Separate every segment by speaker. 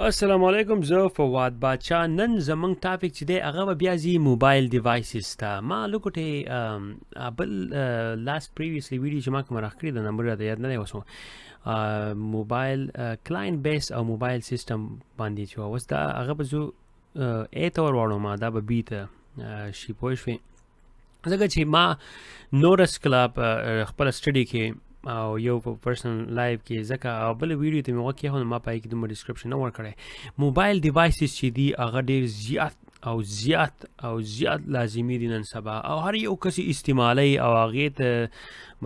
Speaker 1: السلام علیکم، زه فواد بادشاه. نن زمونږ topic چې دی، هغه به بیا ځي موبایل devices ته. ما لوکوټه بل last previously video چې ما کوم راخ کړی، د نمبر راته یاد نه دی اوس، mobile client base او mobile system باندې چې اوس دا هغه به زه A ته ور واړوم، دا به B ته شي، پوه شوې؟ ځکه چې ما نورس کله خپل study کې او یو په personal life کې، ځکه او بل ویډیو ته مې وکړ، خو ما پای کې دومره description نه ورکړی. Mobile devices چې دي، هغه ډیر زیات او زیات او زیات لازمي دي نن سبا او هر یو کس استعمالي، او هغې ته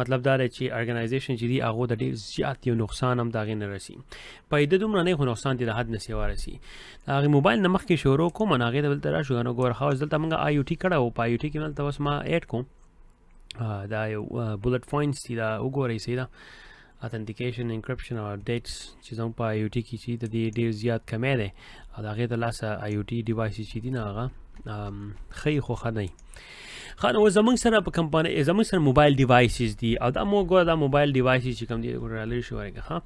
Speaker 1: مطلب دا دی چې organization چې دي، هغو ته ډیر زیات یو نقصان هم د هغې نه رسي. پیدا دومره نه، خو نقصان دې د حد نه سیوا رسي. د هغې موبایل نه مخکې شروع کوم، نو هغې ته دلته راشو. نو ګوره، ښه، اوس دلته موږ IoT کړی و. په IoT کې دلته اوس ما add کوم، دا یو bullet points دي، دا وګورئ، صحیح ده؟ Authentication، encryption او updates چې زموږ په IoT کې چې د دې ډیر زیات کمی دی او د هغې د لاسه IoT device چې دي نه، هغه ښه خو ښه دی. ښه، نو زموږ سره په کمپنۍ، زموږ سره mobile devices دي او دا مو ګوره، دا mobile devices چې کوم دي، ګوره لرې شو ورګه. ښه،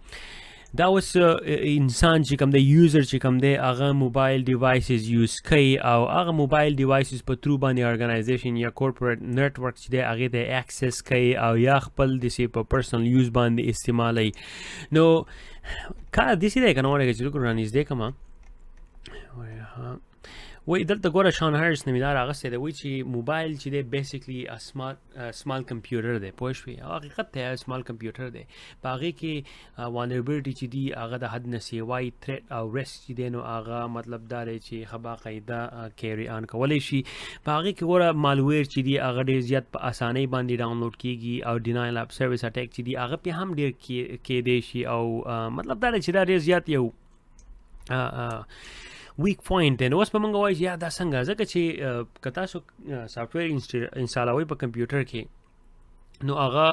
Speaker 1: دا اوس انسان چې کوم دی، user چې کوم دی، هغه mobile devices use کوي او هغه mobile devices په through باندې organization یا corporate network چې دی، هغې ته access کوي او یا خپل داسې په personal use باندې استعمالوي. نو کار داسې دی که نه، ورګه چې لږ رانږدې کړم. وایي دلته ګوره، شان هریس نومې دا راغستی دی، وایي چې موبایل چې دی، basically small computer دی، پوه شوې؟ او حقیقت دی، small computer دی. په هغې کې vulnerability چې دی، هغه د حد نه سیوای threat او risk چې دی، نو هغه مطلب دا دی چې ښه باقاعده carry on کولی شي. په هغې کې ګوره، malware چې دی، هغه ډېر زیات په اسانۍ باندې download کیږي او denial of service attack چې دی، هغه پې هم ډېر کیدی شي. او مطلب دا دی چې دا ډېر زیات یو weak point دی. نو اوس به موږ وایو چې یا دا څنګه؟ ځکه چې که تاسو software انسټالوئ په کمپیوټر کې، نو هغه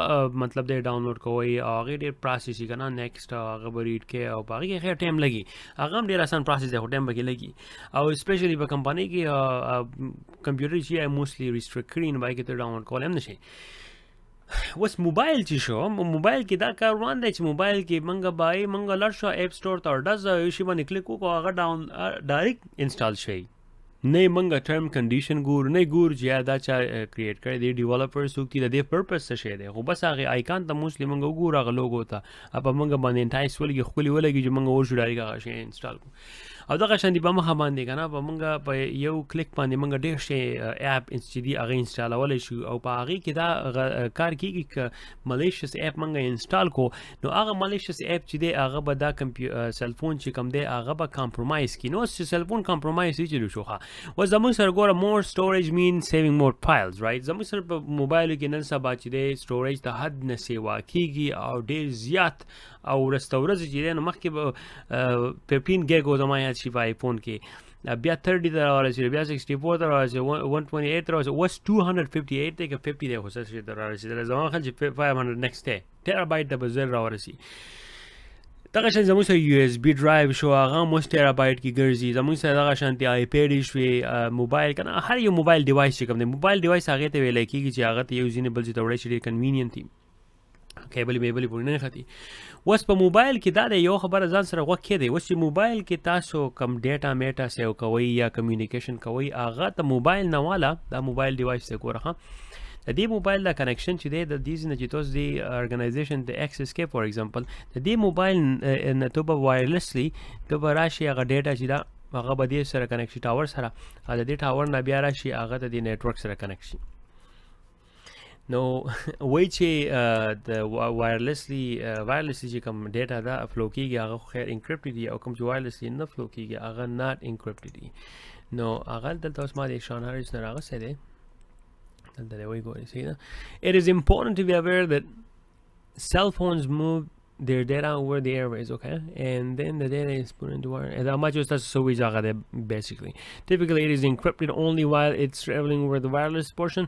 Speaker 1: مطلب دی download کوئ او هغې ډېر process وي که نه، next هغه به read کوي او په هغې کې خیر time لګي. هغه هم ډېر اسان process دی، خو time پکې لګي. او especially په کمپنۍ کې کمپیوټر چې mostly restrict کړي، نو باید کې ته download کولی هم نه شي. اوس موبایل چې شو، موبایل کې دا کار روان دی چې موبایل کې مونږ بای مونږ لاړ شو App Store ته، ډز یو شی باندې کلیک وکړو، هغه down direct install شي. نه مونږ term condition ګورو، نه ګورو چې دا چا create کړی دی، developer څوک دی، د دې purpose څه شی دی. خو بس هغې icon ته mostly مونږ وګورو، هغه لوګو ته په مونږ باندې entice ولګي، ښکلي ولګي چې مونږ ورشو direct هغه شی install کړو. او دغه شان دی په مخه باندې که نه، په مونږ په یو کلیک باندې مونږ ډېر شی app چې دی، هغه انسټالولی شو. او په هغې کې دا کار کیږي، که malicious app مونږ install کو، نو هغه malicious app چې دی، هغه به دا cell phone چې کوم دی، هغه به compromise کړي. نو چې cell phone compromise شي چې شو، ښه، اوس زموږ سره ګوره، more storage mean saving more files، right؟ زموږ سره په موبایل کې نن سبا چې دی، storage ته حد نه سیوا کیږي او ډېر زیات او ورځ ته ورځ چې دی، نو مخکې به 15 gig و، زما یاد شي، په آیفون کې، بیا 30 ته راورسېد، بیا 64 ته راورسېد، 128 ته راورسېد، اوس 258 دی که 50 دی، خو څه شي ته راورسېدلی. زما خیال چې 500 next دی، terabyte ته به زر راورسي. دغه شان زموږ سره USB drive شو، هغه هم اوس terabyte کې ګرځي. زموږ سره دغه شانتې iPad شوې، موبایل که نه، هر یو mobile device چې کوم دی، mobile device هغې ته ویلی کېږي چې هغه ته یو ځینې بل ځای ته وړی شي، ډېر convenient دی، cable میبل پورې نه ختی. اوس په موبایل کې دا د یو خبره ځان سره غوږ کېدی. اوس چې موبایل کې تاسو کم data میټا save کوئ یا communication کوئ، هغه ته موبایل نه والا دا mobile device ته ګوره. ښه، د دې موبایل دا connection چې دی، د دې نه چې تاسو د organization ته access کې، for example د دې موبایل نه ته به wirelessly ته به راشي، هغه data چې دا، هغه به دې سره connect شي، tower سره، او د دې tower نه بیا راشي، هغه د دې network سره connect شي. نو وایي چې د wirelessly چې کوم data دا flow کیږي، هغه خو خیر encrypted دي، او کوم چې wirelessly نه flow کیږي، هغه not encrypted دي. نو هغه دلته اوس ما د شان هریس نه راغستی دی، دلته دی، وایي ګورئ، صحیح ده؟ It is important to be aware that cell phones move their data over the airways، okay، and then the data is put into wire. دا ما چې تاسو سوي ځای ده. Basically، typically it is encrypted only while it's traveling over the wireless portion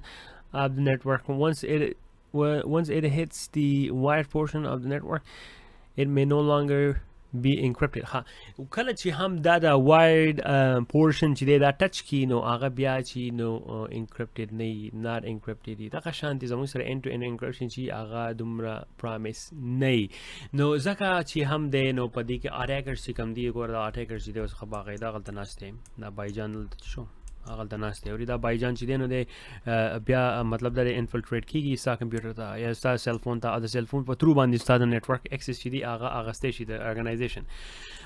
Speaker 1: of the network. Once it hits the wired portion of the network, it may no longer Be encrypted. ها، کله چې هم دا د wired portion چې دی دا touch کی، نو هغه بیا چې نو encrypted نه، not encrypted دی. دغه شان دي زموږ سره end to end encryption چې هغه دومره promise نه. نو ځکه چې هم دی، نو په دې کې attackers چې کم دی، ګوره دا attackers چې دی اوس خو باقاعده غلطه ناشته. دا بایجان دلته شو، هغه ناست دی. دا بایجان چې دی، نو دی بیا مطلب دا infiltrate کیږي ستا کمپیوټر ته یا ستا cell phone ته، او د cell phone په through باندې ستا د network access چې دی هغه اغستې شي د organization.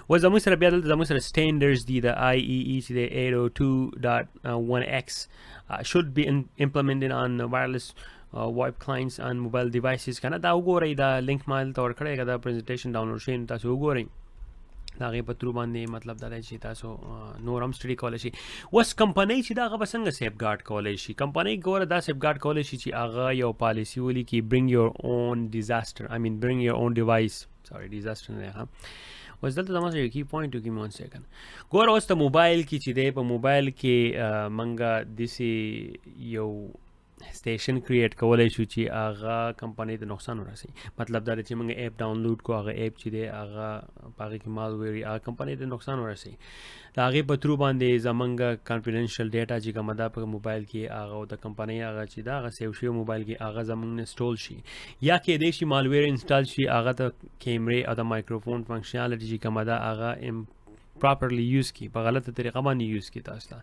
Speaker 1: و زموږ سره بیا دلته زموږ سره standards دي. د IEEE چې دی 802.1x should be implemented on wireless VoIP clients on mobile devices کنه. دا وګورئ، دا لینک ما دلته ورکړی، که دا presentation download شي نو تاسو وګورئ. د هغې په through باندې مطلب دا دی چې تاسو نور هم study کولی شئ. اوس کمپنۍ چې دا هغه به څنګه safeguard کولی شي؟ کمپنۍ ګوره دا safeguard کولی شي چې هغه یو پالیسي ولیکي، bring your own disaster، I mean bring your own device، sorry، disaster نه. ها، اوس دلته زما سره یو key point وکړي. One second. ګوره اوس د موبایل کې چې دی، په موبایل کې منګه داسې یو station create کولای شو چې هغه کمپنۍ ته نقصان ورسي. مطلب دا دی چې موږ app download کو، هغه app چې دی هغه په هغې کې malware، هغه کمپنۍ ته نقصان ورسي. د هغې په through باندې زمونږ confidential data چې کومه ده په موبایل کې، هغه د کمپنۍ هغه چې دا هغه save شوی موبایل کې، هغه زمونږ نه steal شي، یا کېدای شي malware install شي، هغه د کیمرې او د microphone functionality چې کومه ده هغه improperly use کی، په غلطه طریقه باندې use کی تاسو ته،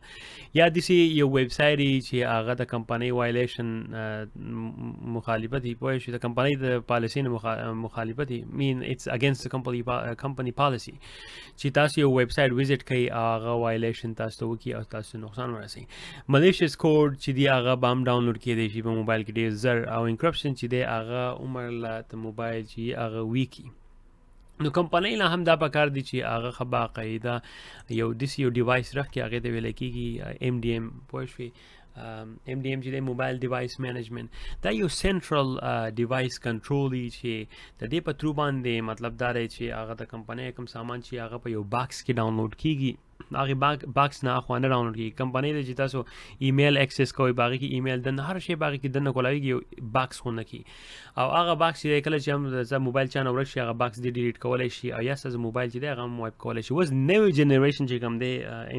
Speaker 1: یا داسې یو ویب سایټ چې هغه د کمپنۍ violation مخالفت دی، پوه شو، د کمپنۍ د پالیسي نه مخالفت دی، mean it's against the company policy چې تاسو یو website visit کوئ، هغه violation تاسو ته وکړي او تاسو نقصان ورسي. Malicious code چې دی هغه به هم download کېدی شي په موبایل کې ډېر زر، او encryption چې دی هغه عمر له د موبایل چې هغه ویکي. نو کمپنۍ له هم دا پکار دي چې هغه ښه باقاعده یو داسې یو device راکړي، هغې ته ویل کېږي MDM، پوه شوې؟ MDM چې دی mobile device management، دا یو central device control دی چې د دې په through باندې مطلب دا دی چې هغه د کمپنۍ کوم سامان چې هغه په یو box کې download کیږي، هغه box نه اخوا نه download کیږي. کمپنۍ دی چې تاسو email access کوئ، باغې کې ایمیل دنه هر شی باغې کې دنه کولاویږي، یو box خو نه کی، او هغه box چې کله چې هم د موبایل چا نه ورک شي، هغه box دی delete کولی شي او یا ستاسو موبایل چې دی هغه هم wipe کولی شي. اوس نوې generation چې کوم دی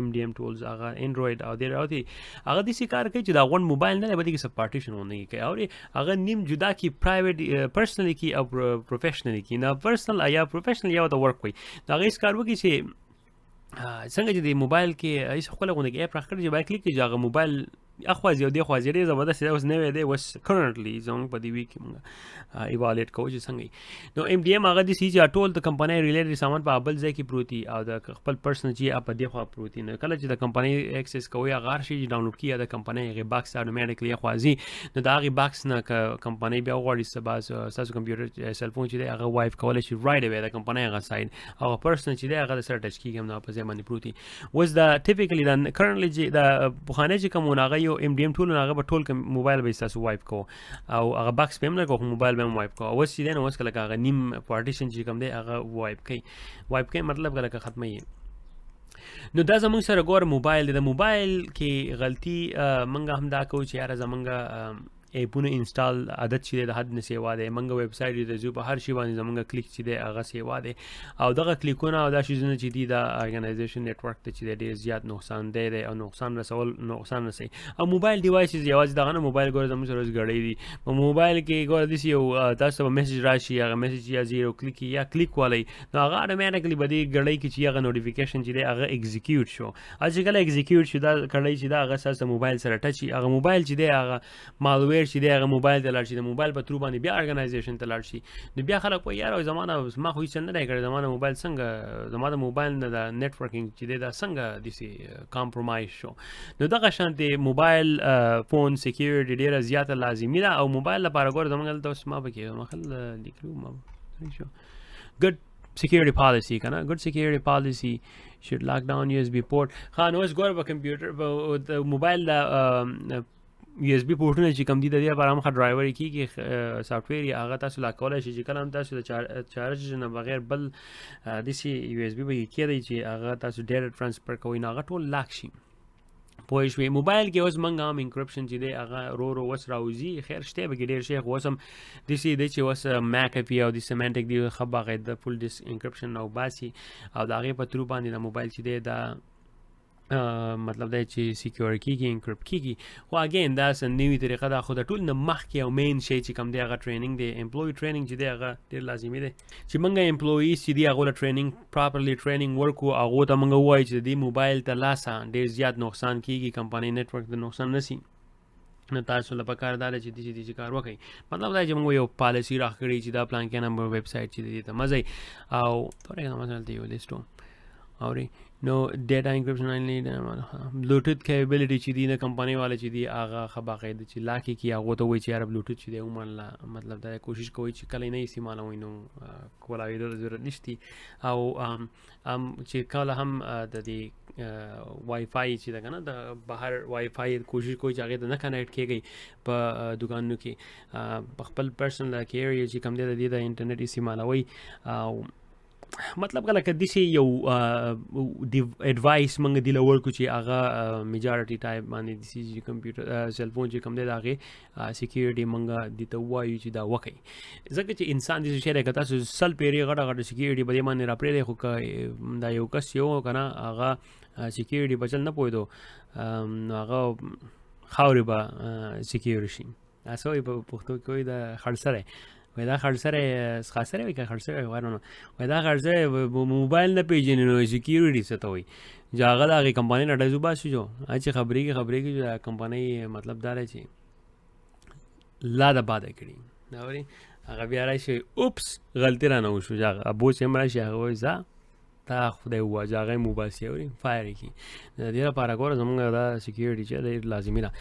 Speaker 1: MDM tools، هغه Android او دی راوتی، هغه داسې کار کوي چې دا غونډ موبایل نه دی، بلکې څه پارټیشن ونه کوي او هغه نیم جدا کی، private personally کی او professionally کی. نه personal یا professional یو د work کوي. دا هغه کار وکړي چې څنګه چې د موبایل کې هیڅ خپل غونډه کې app راکړي چې باید کلیک کړي، هغه موبایل اخوا ځي او دی خوا ځي. ډېر زبردست دی. اوس نوی دی، اوس currently زموږ په دې week کې موږ evaluate کوو چې څنګه. نو MDM هغه دي چې ټول د کمپنۍ related سامان په بل ځای کې پروت دي او د خپل personal چې په دې خوا پروت دي. نو کله چې د کمپنۍ access کوي، هغه هر شی چې download کړي، د کمپنۍ هغه box automatically خوا ځي. نو د هغې box نه که کمپنۍ بیا وغواړي سبا ستاسو کمپیوټر cell phone چې دی هغه wipe کولی شي right away د کمپنۍ هغه side، هغه personal چې دی هغه د سره touch کېږي هم نه، په ځای باندې پروت دي. اوس دا typically دا currently چې دا پخوانی چې کوم هغه یو MDM tool، هغه به ټول موبایل به تاسو wipe کو او هغه box به هم لګو، خو موبایل به هم wipe کو. اوس چې دی نو اوس کله هغه نیم پارټیشن چې کوم دی هغه wipe کوي. Wipe کوي مطلب کله ختمه. نو دا زمونږ سره ګور موبایل دی. د موبایل کې غلطي مونږ هم دا کوو چې یاره زمونږ ایپونه install عادت چې د حد نه سیوا دی. مونږ ویب سایټ ته ځو، په هر شی باندې زمونږ کلیک چې دی هغه سیوا دی، او دغه کلیکونه او دا شیزونه چې دي دا organization network ته چې دی ډیر زیات نقصان دی دی او نقصان رسول نقصان رسي. او mobile devices یوازې دغه نه، موبایل ګوره زموږ سره اوس ګړۍ دي. په موبایل کې ګوره داسې یو تاسو ته message راشي، هغه message یا zero click یا کلیک والی، نو هغه automatically به دې ګړۍ کې چې هغه notification چې دی هغه execute شو، او چې کله execute شو، دا کړۍ چې دا هغه ستاسو موبایل سره touch، هغه موبایل چې دی هغه malware چې دی هغه موبایل ته لاړ شي، د موبایل په through باندې بیا organization ته لاړ شي. نو بیا خلک وایي یاره زمانه ما خو هیڅ نه دی کړی، زمانه موبایل څنګه، زما د موبایل نه د networking چې دی دا څنګه داسې compromise شو؟ نو دغه شان دی mobile phone security ډیره زیاته لازمي ده. او موبایل لپاره ګوره زمونږ دلته اوس ما پکې مخل لیکلو ما شو good security policy کنه، good security policy should lock down USB port. ها، نو اوس ګوره په کمپیوټر په موبایل د USB پورټونه چې کوم دي، د دې لپاره هم ښه ډرایور کیږي، software یې هغه تاسو لا کولای شئ چې کله هم تاسو د چارج نه بغیر بل داسې USB به کېدی چې هغه تاسو data transfer کوئ، نو هغه ټول lock شي. پوه شوې؟ موبایل کې اوس موږ هم انکرپشن چې دی هغه رو رو اوس راوځي. خیر شته به کې ډېر شی، خو اوس هم داسې دی چې اوس میک اپي او د سیمانټیک دی ښه باقاعده فول ډیس انکرپشن راوباسي، او د هغې په ترو باندې د موبایل چې دی دا مطلب دی چې سکیور کیږي، انکرپټ کیږي. خو اګین دا څه نوې طریقه ده، خو د ټول نه مخکې او مین شی چې کوم دی هغه ټریننګ دی. امپلوي ټریننګ چې دی هغه ډېر لازمي دی چې موږ امپلویز چې دي هغو له ټریننګ، پراپرلی ټریننګ ورکړو. هغو ته موږ ووایو چې د دې موبایل ته لاسه ډېر زیات نقصان کیږي، کمپنۍ نتورک ته نقصان رسي، نو تاسو له پکار دا ده چې داسې داسې کار وکړئ. مطلب دا چې موږ یو پالیسي راکړي چې دا پلان کې نمبر ویب سایټ چې دې ته مه ځئ. او تورې مثلا دلته یو لیست و اوري، نو ډیټا انکرپشن انلی بلوټوت کیپبিলিټي چې دی د کمپنۍ والا چې دی هغه ښه باقاعده چې لاکې کې هغو ته وایي چې یاره بلوټوت چې دی ومنله، مطلب دا کوشش کوئ چې کله یې نه استعمالوئ نو کولاوېدو ته ضرورت نشتی. او چې کله هم د دې وای فای چې ده که نه، د بهر وای فای کوشش کوئ چې هغې ته نه کنیکټ کېږئ په دوکانونو کې، په خپل پرسنل کیریر چې کوم دی د دې د انټرنیټ استعمالوئ. او مطلب کله که داسې یو د اډوایس موږ دې له ورکړو چې هغه میجارټي ټایپ باندې داسې چې کمپیوټر سیل فون چې کوم دی د هغې سکیورټي موږ دې ته ووایو چې دا وکړئ، ځکه چې انسان داسې شی دی که تاسو 100 پیرې غټه غټه سکیورټي په دې باندې راپرېږدئ، خو که دا یو کس یو که نه هغه سکیورټي په چل نه پوهېدو، نو هغه خاورې به سکیور شي. دا څه وایي په پښتو کې؟ وایي دا خړسری، وایي دا خړسری خاصری وایي که خړسری وایي، نو وایي دا خړسری موبایل نه پېژني نو سکیورټي څه ته وایي. چې هغه د هغې کمپنۍ نه ډز وباسي، جو چې خبرېږي خبرېږي، دا کمپنۍ مطلب دا دی چې لا د باده کړي. دا اوري هغه بیا راشي اوپس غلطي رانه وشو، چې هغه بوس هم راشي هغه وایي ځه تا خدای ووایه چې هغه یې وباسي، اوري فایر یې کړي. د دې لپاره ګوره زموږ دا سکیورټي چې ډېر لازمي ده.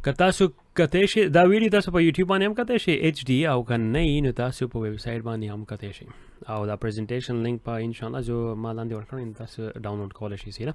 Speaker 1: که تاسو کتی شئ دا ویډیو تاسو په یوټیوب باندې هم کتی شئ ایچ ډي، او که نه یي نو تاسو په ویب سایټ باندې هم کتی شئ. او دا پریزنټیشن لینک په انشاءالله زه ما لاندې ورکړم، تاسو ډاونلوډ کولی شئ. سیده